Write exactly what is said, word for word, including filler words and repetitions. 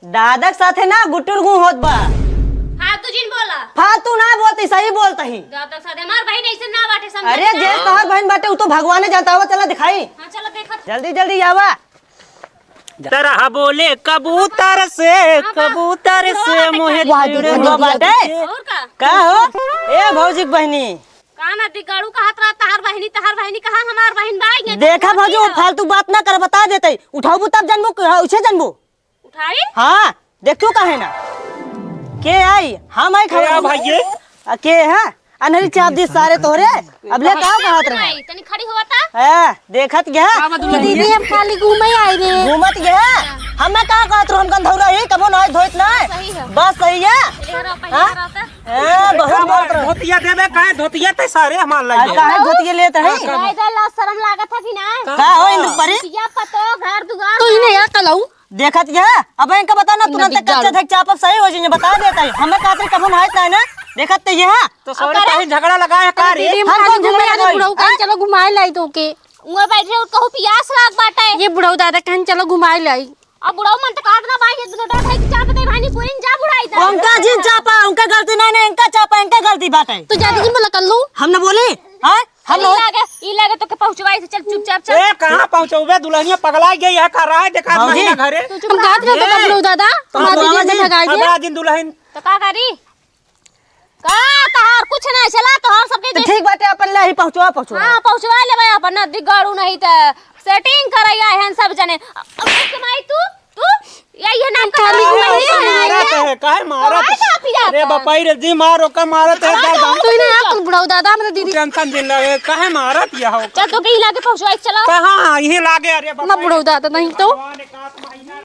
दादा के साथे ना गुटुर गु होत बा। फालतू जिन बोला। फालतू ना बोलती, सही बोलत ही। दादा के साथे हमार बहिन ऐसे ना बाटे, समझ अरे ना? जे तोहर बहिन बाटे, उ तो भगवाने जानता हुआ, चला दिखाई। हाँ, चलो देखत। जल्दी जल्दी आवा। तरह बोले कबूतर से, हाँ, बा-, कबूतर से हाँ, मोहे वाह, चिड़वा दीदी, बाटे। और का? का हो? ए भौजी के बहिनी। का ना दिगाड़ू कहत रहा, तहार बहिनी, तहार बहिनी कहाँ, हमार बहिन बा, ये देखा तो भौजी, वो होती है। फालतू बात ना कर, बता देते। उठाऊ तब जनबू, उसे जनबू। उठाई? हाँ, देख तू काहे ना। के आई? हम आई के खबर आ भाई ये? आ, के है? अनहरी चाप दी सारे तोहरे। अब ले का कहत रहे? नहीं, तनी खड़ी होवा ता। ए, देखत गया? का बा दुल्हन दीदी, ये? हम खाली घूमे आई रे। घूमत गया? हम मैं का कहत रहो, हम गंधौरा ही, कबो ना धोइत ना। सही है। बस सही है। इधर आओ, पहले हाँ? इधर आओ ता। ए, बहुत बात रहे। धोतिया देबे, काहे धोतिया ते सारे हमार आ, लागे? काहे धोतिया लेत है? का, का? भाई, लाज शरम लागत है कि ना? का हो, इंद्र परी? बिटिया पतो, घर दुआर। तू ही नहीं आ, कलऊ। देखत गया? अब इनका बता ना, तुरंत कच्चा धक चापब सही हो जाइए, बता देता है। हमें खातिर कबो ना है ना, देखत तो ये है। तो सॉरी, अरे! कहीं झगड़ा लगा है का रे? दीदी, हम हम खाली कौन झगड़ा घूमे आने लगाई? बुढ़ऊ कहीं हैं? चलो घुमाए लाई तो के। उहाँ बैठे उठ कहूँ पियास लाग बाटे। ये बुढ़ऊ दादा कहीं चलो घुमाए लाई। अब बुढ़ऊ मन तो कहत ना भाई, ये दुनो डाल है कि चाप दे भाई, कोई जा बुढ़ाई जा। उनका जिन चापा, उनका गलती नहीं, नहीं, इनका चापा, इनका गलती बाटे। तो ज्यादा जिन बोला कर लू। हम ना बोली, हाँ? ई हेलो। लागे, ई लागे तो के पहुँचवाई से, चल चुपचाप चल। ए, कहाँ पहुँचौबे? दुल्हनिया पगला गई है, का रहा है? देखा भौजी। महीना घरे। तू चुप हम रह। कहत रहे तो ए। कबलो दादा, तो हम हमारे बाबा दिन जी, में भगाई अब दे। आ दिन दुल्हन। तो का करी? का तहार कुछ नहीं चला, तो हम सबके तो दे- ठीक बाटे, अपन ले ही पहुँचवा, पहुँचवा। हाँ, पहुँचवा ले भाई अपन, ना दिगाड़ू नहीं तो सेटिंग करैया है सब जने। अब, अब कमाई तू? तू? ये, ये नाम का खाली नाम घूमे है, ही ये है, मारत ये। है, काहे मारत? काहे माफी जाता अरे है? बपाई रे, जी मार, ओका मारत है, काहे दर्द हम। तू ही ना, तू बुढ़ऊ दादा, हमरे दीदी। टेंशन दिन लगे, काहे मारत यह हो? चल, तो के ही लागे पहुँचवाई, चलो। कहाँ? यही लागे, अरे मैं बपाई। बुढ़ऊ दादा नहीं तो। भगवान एक आध महीना